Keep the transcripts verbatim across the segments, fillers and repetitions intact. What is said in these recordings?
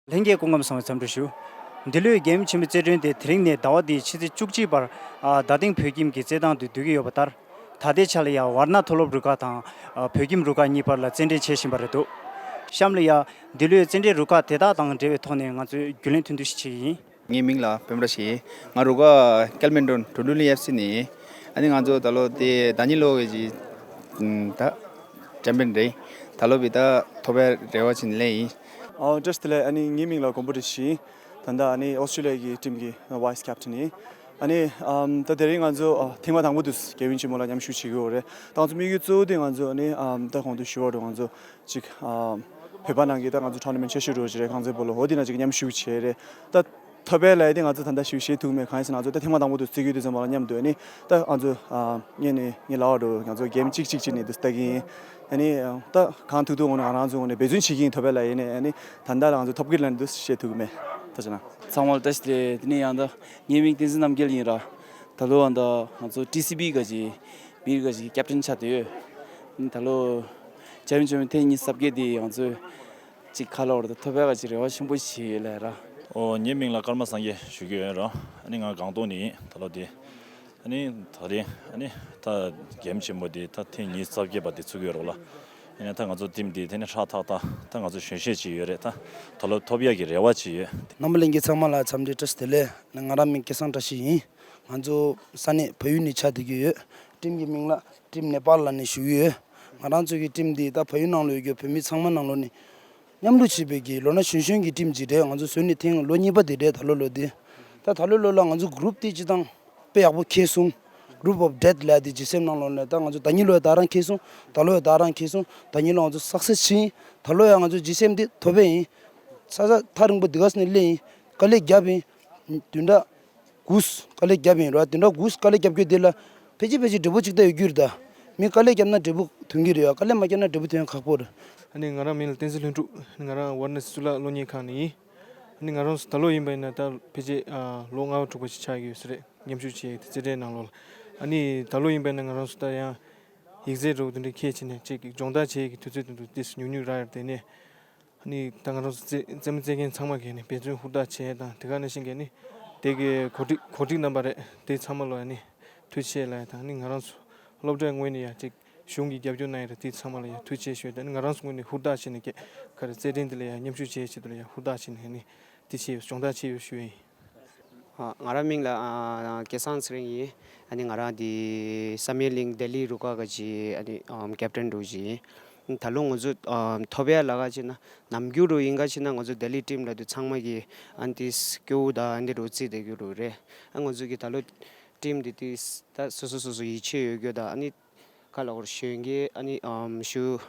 ལྷན་རྒྱས་སྐུ་ཁམས་བཟང་བའི་འཚམས་འདྲི་ཞུ། འདི་ལོའི་རྒྱལ་ཡུམ་ཆེན་མོའི་རྩེད་འགྲན་དེ་དེ་རིང་ནས་ཟླ་བ་འདིའི་ཕྱི་ཚེས་བཅུ་གཅིག་བར་རྡ་སྟེང་བོད་ཁྱིམ་གྱི་རྩེད་ཐང་དུ་སྡོད་ཀྱི་ཡོད་པ་ལྟར། ད་ལྟའི་ཆ་ལ་ཡང་ཝར་ན་མཐོ་སློབ་རུ་ཁག་དང་བོད་ཁྱིམ་རུ་ཁག་གཉིས་བར་ལ་རྩེད་འགྲན་བྱེད་བཞིན་པ་རེད་འདུག་གཤམ་ལ་ཡང་འདི་ལོའི་རྩེད་འགྲན་རུ་ཁག་དེ་དག་དང་འབྲེལ་བའི་ཐོག་ནས་ང་ཚོས་རྒྱུས་ལོན་ཐུང་ཐུང་ཞིག་བྱེད་ཀྱི་ཡིན། ངའི་མིང་ལ་པད་མ་བཀྲ་ཤིས་ཡིན། ང་རུ་ཁག་ཀལ་མན་ཌོན་ཌོ་ཌུ་ལི་ཨེཕ་སི་ནས་ཡིན། ཨ་ནི་ང་ཚོ་ད་ལོ་དེ་ཟླ་ཉིན་ལོ་གི་ད་ཅེམ་པིན་རེད། ད་ལོ་བི་ད་ཐོབ་པའི་རེ་བ་བྱིན་ལེ་ཡིན། ཨོ་བཀྲ་ཤིས་བདེ་ལེགས། ཨ་ནི་ངའི་མིང་ལ་མགོན་པོ་བཀྲ་ཤིས་ཡིན། ད་ལྟ་ཨ་ནི་ཨོ་སི་ཀྲི་ལི་ཡ་གི་ཊིམ་གི་ཝའི་སི་ཀེབ་ཊན་ཡིན། ཨ་ནི་ཨམ་ད་དེ་རིང་ང་ཚོ་ཨ་ཐེངས་མ་དང་པོ་དུས་རྒྱལ་ཡུམ་ཆེན་མོ་ལ་མཉམ་ཞུགས་བྱེད་ཀྱི་ཡོད་རེད། ད་ང་ཚོ་དམིགས་ཡུལ་གཙོ་བོ་དེ་ང་ཚོ་ཨ་ནི་ཨམ་ད་གོང་དུ་ཞུ་བ་རུ་ང་ཚོ་ཅིག་ཨ་བོད་པ་ནང་གི་ད་ང་ཚོ་ཊོར་ན་མེན་ཊི་ཆེ་ཤོས་རུ་ཅིག་རེད། ཁང་ཚན་པོ་ལོ་འོ་དེ་ན་ཅིག་མཉམ་ཞུགས་བྱས་རེད། ད་ཐོབ་པའི་ལས་དེ་ང་ཚོ་ད་ལྟ་ཞུ་བཤད་ཐུབ་མེད། གང་ཡིན་ཟེར་ན་ང་ཚོ་ད་ཐེངས་མ་དང་པོ་དུ་རྩེད་རྒྱུ་དེ་ཚང་མ་ལ་མཉམ་དུ་ཨ་ནི་ད་ང་ཚོ་ཨ་ངས་ནི་ངའི་ལག་འོག་ཏུ་ང་ཚོ་གེམ་གཅིག་གཅིག་གཅིག་ནས་དུ་ལྟ་གི་ཡིན། ཨ་ནི་ད་གང་ཐུབ་ཐུབ་ངོ་ནས་ང་རང་ཚོ་ངོ་ནས་འབད་བརྩོན་བྱེད་ཀྱི་ཡིན། ཐོབ་པའི་ལས་ཡིན་ནས་ཨ་ནི་ད་ལྟ་ལ་ང་ཚོ་ཐོབ་ཀྱི་ལན་དུ་བཤད་ཐུབ་ཀྱི་མེད། ད་ཅི་ན། ཚང་མ་ལ་བཀྲ་ཤིས་བདེ་ལེགས། དེ་ནས་ཡང་ད་ངའི་མིང་བསྟན་འཛིན་རྣམ་རྒྱལ་ཡིན་ར། ད་ལོ་ཨ་ད་ང་ཚོ་ཊི་སི་བི་ག་ཅི་མིར་ག་ཅི་ཀེབ་ཊན་ཆགས་བསྡད་ཡོད། ཨ་ནི་ད་ལོ་རྒྱལ་ཡུམ་ཆེན་མོའི་ཐེངས་ཉི་ཤུ་རྩ་བརྒྱད་དེ་ང་ཚོས་ཅིག་ཁ་ལོ་བར་དུ་ཐོབ་པའི་ག་ཅིག་རེ་བ་ཆེན་པོ་ཞིག་ཡོད་ལ་ར། ཨོ་ངའི་མིང་ལ་ཀརྨ་སངས་རྒྱས་ཞུ་གི་ཡོད་ར། ཨ་ནི་ང་སྒང་ཏོག་ནས་ཡིན། ད་ལོ་དེ་ཨ་ནི་ད་རེས་ཨ་ནི་ད་རྒྱལ་ཡུམ་ཆེན་མོ་དེ་ད་ཐེངས་ཉི་ཤུ་རྩ་བརྒྱད་པ་དེ་ཚུགས་ཀྱི་ཡོད་རོགས་ལ། ཨ་ནི་ད་ང་ཚོ་ཊིམ་དེ་དེ་ནས་ཧྲག་ཐག་ཐག་ད་ང་ཚོ་གཞོན་ཤོས་ཅིག་ཡོད་རེད། ད་ད་ལོ་ཐོབ་ཡག་གི་རེ་བ་ཅིག་ཡོད། རྣམ་པ་ལྷན་རྒྱས་ཚང་མ་ལ་འཚམས་འདྲི་བཀྲ་ཤིས་བདེ་ལེགས། ང་རང་མིང་སྐལ་བཟང་བཀྲ་ཤིས་ཡིན། ང་ཚོ་ས་གནས་བལ་ཡུལ་ནས་ཆགས་བསྡད་ཀྱི་ཡོད། ཊིམ་གྱི་མིང་ལ་ཊིམ་ནེ་པཱལ་ལབ་ནས་ཞུ་གི་ཡོད། ང་རང་ཚོ་གི་ཊིམ་འདི་ད་བལ་ཡུལ་ནང་ལ་ཡོད་རྒྱུ་བོད་མི་ཚང་མ་ནང་ལོགས་ནས་མཉམ་རུབ་བྱས་པའི་གི་ལོ་ན་གཞོན་གཞོན་གྱི་ཊིམ་ཅིག་རེད། ང་ཚོ་བཟོས་ནས་ཐེངས་ལོ་གཉིས་པ་དེ་རེད། ད་ལོ་ལོ་འདི་ད་ད་ལོ་ལོ་ལ་ང་ཚོ་གུ་རུབ་དེ་སྤྱི་བཏང་དཔེ་ཡག་པོ་འཁེལ་སོང་། Group of Death ལབ་དེ་ཇི་སི་ཨེམ་ནང་ལོགས་ནས་ད་ང་ཚོ་ཟླ་ཉིན་ལོ་ཡ་ད་རང་འཁེལ་སོང་། ད་ལོ་ཡ་ད་རང་འཁེལ་སོང་། ཟླ་ཉིན་ལོ་ང་ཚོ་སག་སེ་སི་ཕྱིན། ད་ལོ་ཡ་ང་ཚོ་ཇི་སི་ཨེམ་དེ་ཐོབ་པ་ཡིན། ས་ས་ཐག་རིང་པོ་འདི་ག་ས་ནས་སླེབས་ཡིན། དཀའ་ལས་བརྒྱབ་ཡིན། བདུན་ཕྲག་དགུ་དཀའ་ལས་བརྒྱབ་ཡིན་ར། བདུན་ཕྲག་དགུ་དཀའ་ལས་བརྒྱབ་རྒྱུ་དེ་ལ་ཕལ་ཆེར་ཕལ་ཆེར་འབྲས་བུ་གཅིག་ལྟ་ཡོད་རྒྱུ་རེད་ད། མི་དཀའ་ལས་བརྒྱབ་ན་འབྲས་བུ་ཐོན་གྱི་རེད་ཡ། དཀའ་ལས་མ་བརྒྱབ་ན་འབྲས་བུ་ཐོན་ཁག་པོ་རེད། ཨ་ནི་ང་རང་མིང་ལ་བསྟན་འཛིན་ལྷུན་གྲུབ། ང་རང་ཝར་ན་སི་གཙུག་ལག་སློབ་གཉེར་ཁང་ནས་ཡིན། ཨ་ནི་ང་རང་ཚོ་ད་ལོ་ཡིན་པ་ཡིན་ན་ད་ཕལ་ཆེར་ཨ་ལོ་ལྔ་བ་དྲུག་པ་ཞིག་ཆགས་ཀྱི་ཡོད་ས་རེད། མཉམ་ཞུགས་བྱས་ཡོད་རྩེད་འགྲན་ནང་ལོགས་ལ། ཨ་ནི་ད་ལོ་ཡིན་པ་ཡིན་ན་ང་རང་ཚོ་ད་ཡང་ཡིག་ཚད་འདྲ་བོ་དེ་འདྲ་འཁྱེར་བྱས་ནས་ཅིག་སྦྱོང་བརྡར་བྱེད་ཡས་ཀྱི་དུས་ཚོད་དེ་འདུག་ཏོག་ཙམ་ཉུང་ཉུང་རག་ཡོད་རེད། དེ་ནས་ཨ་ནི་ད་ང་རང་ཚོ་རྩེད་རྩེད་མོ་རྩེད་མཁན་ཚང་མ་གིས་ནི་འབད་བརྩོན་ཧུར་ཐག་བྱས་དང་དེ་ག་ནང་བཞིན་གྱི་ནི་དེ་གི་གོ་སྒྲིག་གོ་སྒྲིག་རྣམ་པ་རེད། དེ་ཚང་མ་ལ་ནི་ཐུགས་རྗེ་ཆེ་ལབ་ཡ་དང་ནི་ང་རང་ཚོ་སློབ་གྲྭའི་ངོས་ནས་ཡང་ཅིག་གཞུང་གིས་རྒྱབ་སྐྱོར་གནང་ཡ་རེད། དེ་ཚང་མ་ལ་ཡང་ཐུགས་རྗེ་ཆེ་ཞུ་ཡ་དང་ནི་ང་རང་ཚོ་ངོས་ནས་ཧུར་ཐག་བྱས་ནས་ཀྱི་ག་རེ་རྩེད་འགྲན་འདི་ལ་ཡང་མཉམ་ཞུགས་བྱེད་ཡ་ཆེད་དུ་ལ་ཡང་ཧུར་ཐག་བྱས་ནས་ནི་དེ་བྱས་ཡོད། སྦྱོང་བརྡར་བྱས་ཡོད་ཞུ་ཡ་ཡིན། ཨ། ང་རང་མིང་ལ་ཨ་སྐལ་བཟང་ཚེ་རིང་ཡིན། ཨ་ནི་ང་རང་འདི་བསམ་ཡས་གླིང་ལྡི་ལི་རུ་ཁག་གི་ཨ་ནི་ཨམ་ཀེབ་ཊན་རུ་ཅིག་ཡིན། ད་ལོ་ང་ཚོ་ཨམ་ཐོབ་ཡ་ལ་ག་ཅིག་ན་ནམ་རྒྱུན་རུ་ཡིན་ག་ཅིག་ན་ང་ཚོ་ལྡི་ལི་ཊིམ་ལ་དུ་ཚང་མ་གི་ཨ་ནི་དེ་སྐྱོ་བོ་དང་ཨ་ནི་རུ་རྩེད་བསྡད་རྒྱུ་རུ་རེད། ཨ་ང་ཚོ་གི་ད་ལོ་ཊིམ་འདི་དེ་ད་སོ་སོ་སོ་སོ་ཡིད་ཆེས་ཡོད་རྒྱུ་དང་ཨ་ནི་ཁ་ལ་འོར་གཞོན་གི་ཨ་ནི་ཨམ་ཞུ།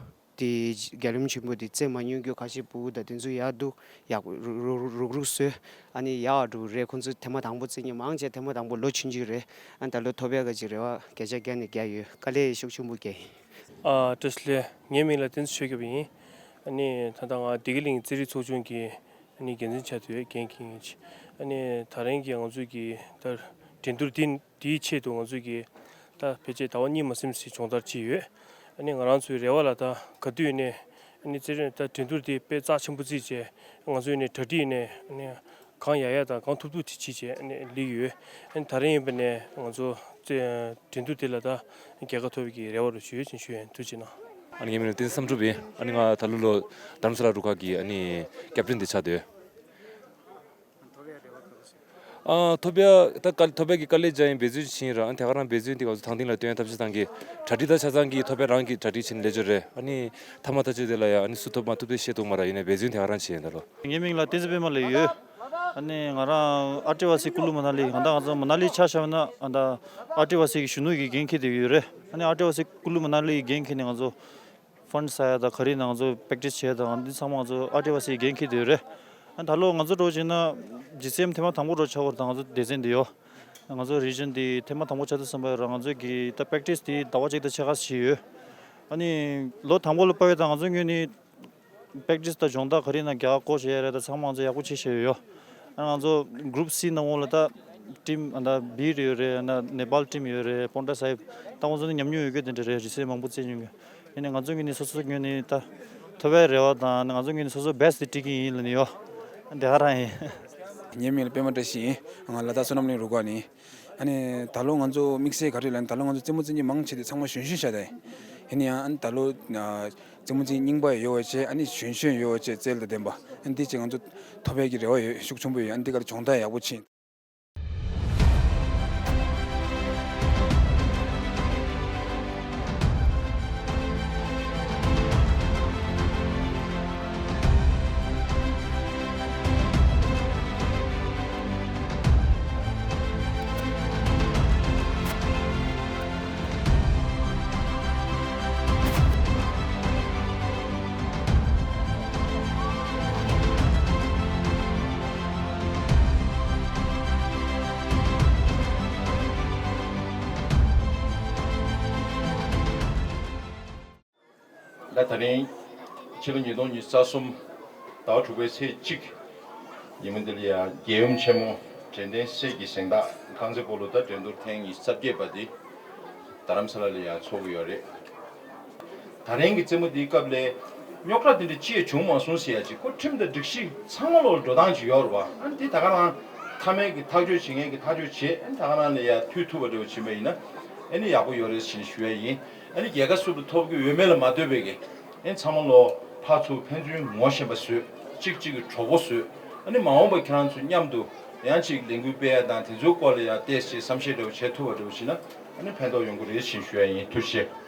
དེ་རྒྱལ་ཡུམ་ཆེན་པོ་དེ་རྩེད་མ་མྱོང་རྒྱུ་ཁ་ཤས་ཕྲུ་གུ་དང་དེ་ཚོ་ཡག་འདུག་ཡག་རུག་རུག་རུག་རུག་བཟོས། ཨ་ནི་ཡག་འགྲོ་རེད། ཁོང་ཚོ་ཐེངས་མ་དང་པོ་རྩེད་མཁན་མང་ཆེ་ཐེངས་མ་དང་པོ་ལོ་ཆུང་ཆུང་རེད། ཨ་ནི་ད་ལོ་ཐོབ་ཡག་གི་ཅིག་རེ་བ་བརྒྱ་ཆ་བརྒྱ་ནས་བརྒྱ་ཡོད། དཀའ་ལས་ཤུགས་ཆེན་པོ་བརྒྱབ་ཡིན། ཨ་བཀྲ་ཤིས་བདེ་ལེགས། ངའི་མིང་ལ་བསྟན་འཛིན་ཆོས་སྐྱབས་ཡིན། ཨ་ནི་ད་ལྟ་ང་བདེ་སྐྱིད་གླིང་རྩེད་རིགས་ཚོགས་ཆུང་གི་ཨ་ནི་འགན་འཛིན་ཆགས་བསྡད་ཡོད། འགན་འཁྱེར་མཁན་ཅིག་ཨ་ནི་ད་རིང་གི་ང་ཚོའི་གི་ད་འགྲན་བསྡུར་འདི་དེའི་ཆེད་དུ་ང་ཚོས་ཀྱིས་ད་ཕལ་ཆེར་ཟླ་བ་གཉིས་མ་ཟིན་ཞིག་སྦྱོང་བརྡར་བྱས་ཡོད། ཨ་ནི་ང་རང་ཚོའི་རེ་བ་ལ་ད་ག་དུས་ནས་ཨ་ནི་རྩེད་རིགས་ད་འགྲན་བསྡུར་དེ་དཔེ་རྩ་ཆེན་པོ་བརྩིས་བྱས་ང་ཚོས་ནས་གྲ་སྒྲིག་ནས་ཨ་ནི་གང་ཡག་ཡག་དང་གང་ཐུབ་ཐུབ་ཅིག་བྱས་བྱས་ཨ་ནི་སླེབས་ཡོད། ཨ་ནི་ད་རིང་ཡིན་པ་ནས་ང་ཚོ་རྩེད་འགྲན་བསྡུར་དེ་ལ་ད་རྒྱལ་ཁ་ཐོབ་པའི་གི་རེ་བ་རུ་ཞུ་ཡོད་ཅེས་ཞུ་ཡིན། ཐུགས་རྗེ་གནང་། ཨ་ནི་ངའི་མིང་ལ་བསྟན་འཛིན་བསམ་གྲུབ་ཡིན། ཨ་ནི་ང་ད་ལོ་ལོ་རྡ་རམ་ས་ལ་རུ་ཁག་གི་ཨ་ནི་ཀེབ་ཊན་དེ་ཆགས་བསྡད་ཡོད། ཨ། ཐོབ་ཡ་ད་དཀའ་ཐོབ་ཡ་གི་དཀའ་ལས་རྒྱག་ཡིན། འབད་བརྩོན་བྱེད་ཡིན་ར། ཨ་ནི་དེ་ག་རང་འབད་བརྩོན་དེ་ག་ཚོད་དང་སྟེང་ལ་སྟོན་ཐབས་ཤེས་བཏང་གི། གྲ་སྒྲིག་ད་ཆ་ཚང་གི་ཐོབ་ཡ་རང་གི་གྲ་སྒྲིག་བྱེད་ནས་ལས་འབྱོར་རེད། ཨ་ནི་ཐ་མ་ད་ཆོས་དེ་ལ་ཡ་ཨ་ནི་སུ་ཐོབ་མ་ཐོབ་དེ་ཤེས་ཐུབ་མ་ར། ཡིན་ནའི་འབད་བརྩོན་དེ་ག་རང་བྱེད་ཡིན་ད་ལོ། ངའི་མིང་ལ་བསྟན་འཛིན་པད་མ་ལེགས་ཡོད། ཨ་ནི་ང་རང་ཨ་ཏི་ཝ་སི་ཀུ་ལུ་མ་ན་ལི། ང་ད་ང་ཚོ་མ་ན་ལི་ཆ་བཞག་ན་ཨ་ད་ཨ་ཏི་ཝ་སི་གི་གཞོན་ནུ་གི་འགན་འཁྱེར་བསྡད་ཡོད་རེད། ཨ་ནི་ཨ་ཏི་ཝ་སི་ཀུ་ལུ་མ་ན་ལི་གི་འགན་འཁྱེར་ནས་ང་ཚོ་ཕན་ཟ་ཡ་དང་ག་རེ་ནང་ཚོ་པེག་ཊིས་བྱས་དང་འདི་ཚང་མ་ང་ཚོ་ཨ་ཏི་ཝ་སི་འགན་འཁྱེར་དེ་རེད། ཨ་ད་ལོ་ང་ཚོ་འགྲོ་བྱས་ན་ཇི་སི་ཨེམ་ཐེངས་མ་དང་པོ་འགྲོ་ཆགས་པར་དང་ང་ཚོ་སྡེ་ཚན་འདི་ཡོད། ང་ཚོ་རི་ཇན་འདི་ཐེངས་མ་དང་པོ་ཆགས་དུས་ཙམ་པ་རང་ང་ཚོ་གི་ད་པེག་ཊིས་འདི་ཟླ་བ་གཅིག་དང་ཕྱེད་ཀ་ཞིག་ཡོད། ཨ་ནི་ལོ་དང་པོ་ལ་དཔག་པའི་ད་ང་ཚོ་ངོས་ནས་པེག་ཊིས་དང་སྦྱོང་བརྡར་ག་རེ་ན་རྒྱག་གོ་བྱས་རེད། ད་ཚང་མ་ང་ཚོ་ཡག་པོ་བྱས་བྱས་ཡོད། ཨ་ང་ཚོ་གུ་རུབ་སི་ནང་ལོགས་ལ་ད་ཊིམ་ཨ་ད་བི་རེ་ཡོད་རེད། ཨ་ནེ་པཱལ་ཊིམ་ཡོད་རེད། པོན་ཊ་སཱ་ཧིབ་ད་ང་ཚོ་ནི་ཉམས་མྱོང་ཡོད་རྒྱུ་དེ་འདྲ་རེད། རི་སེ་མང་པོ་རྩེད་མྱོང་གི། ཡིན་ནའི་ང་ཚོ་ངོས་ནས་སོ་སོ་ངོས་ནས་ད་ཐོབ་པའི་རེ་བ་དང་ང་ཚོ་ངོས་ནས་སོ་སོ་བེ་སི་ཊི་དེ་སྤྲད་ཀྱི་ཡིན་ལབ་ནས་ཡོད། དེ་ག་རང་ཡིན། ངའི་མིང་ལ་པད་མ་བཀྲ་ཤིས་ཡིན། ང་ལ་དྭགས་བསོད་ནམས་གླིང་རུ་ཁག་ནས། ཨ་ནི་ད་ལོ་ང་ཚོ་དམིགས་བསལ་ག་རེ་ལབ་ན། ད་ལོ་ང་ཚོ་རྩེད་མོ་རྩེ་མཁན་མང་ཆེ་དེ་ཚང་མ་གཞོན་གཞོན་ཤ་སྟག་ཡིན། ཡིན་ན་ཡང་ཨ་ནི་ད་ལོ་ཨ་རྩེད་མོ་རྩེ་རྙིང་པ་ཡོད་པ་བྱས། ཨ་ནི་གཞོན་གཞོན་ཡོད་པ་བྱས། རྩལ་དང་ལྡན་པ། ཨ་ནི་དེ་བྱས་ང་ཚོ་ཐོབ་ཡག་གི་རེ་བ་ཡོད། ཤུགས་ཆེན་པོ་ཡོད། ཨ་ནི་དེ་ག་ལ་སྦྱོང་བརྡར་ཡག་པོ་བྱེད། ད་ད་རིང་ཕྱི་ལོ་ཉིས་སྟོང་ཉི་ཤུ་རྩ་གསུམ་ཟླ་བ་དྲུག་པའི་ཚེས་གཅིག་ཉིན་མོ་འདི་ལ་ཡང་རྒྱལ་ཡུམ་ཆེན་མོ་དྲན་རྟེན་གསེར་གྱི་གཟེངས་རྟགས་རྐང་རྩེད་སྤོ་ལོ་ད་འགྲན་བསྡུར་ཐེངས་ཉི་ཤུ་རྩ་བརྒྱད་པ་འདི་རྡ་རམ་ས་ལ་ལ་ཡང་འཚོགས་ཀྱི་ཡོད་རེད། ད་རིང་གི་རྩེད་མོ་འདིའི་སྐབས་ལ་རྙོག་དྲ་དེ་འདྲ་ཅི་ཡང་བྱུང་མ་སོང་ཟེར་ཡ་ཅིག་ཁོ་ཁྲིམས་དང་སྒྲིག་གཞི་ཚང་མ་ལོག་འགྲོ་སྟངས་ཅིག་ཡོད་རེད་བ། ཨ་ནི་དེ་ད་ག་རང་མཐའ་མའི་གི་ཐག་གཅོད་བྱེད་མཁན་གི་ཐག་གཅོད་བྱེད། ཨ་ནི་ད་ག་རང་ལ་ཡ་མཐུད་ཐུབ་པ་འདྲ་བོ་བྱེད་པ་ཡིན་ན་ཨ་ནི་ཡག་པོ་ཡོད་རེད་ཅེས་ཞུ་ཡ་ཡིན། ཨ་ནི་རྒྱལ་ཁ་སུ་ལ་ཐོབ་ཀྱི་ཡོད་མེད་ལ་མ་ལྟོས་པའི་གི་ཨ་ནི་ཚང་མ་ལོག་ཕར་ཚུར་ཕན་ཚུན་ངོ་ཤེས་པ་བཟོས། གཅིག་གཅིག་གི་གྲོགས་པོ་བཟོས། ཨ་ནི་མ་འོངས་པ་ཁྱེད་རང་ཚོ་མཉམ་དུ་ཡང་ཅིག་ལས་འགུལ་སྤེལ་ཡ་དང་དེ་ཚོའི་སྐོར་ལ་ཡང་བལྟས་ཤིག་བསམ་ཤེས་འདྲ་བོ་བྱེད་ཐུབ་པ་འདྲ་བོ་བྱས་ན་ཨ་ནི་ཕན་ཐོགས་ཡོང་གི་རེད་ཅེས་ཞུ་ཡ་ཡིན། ཐུགས་རྗེ་ཆེ།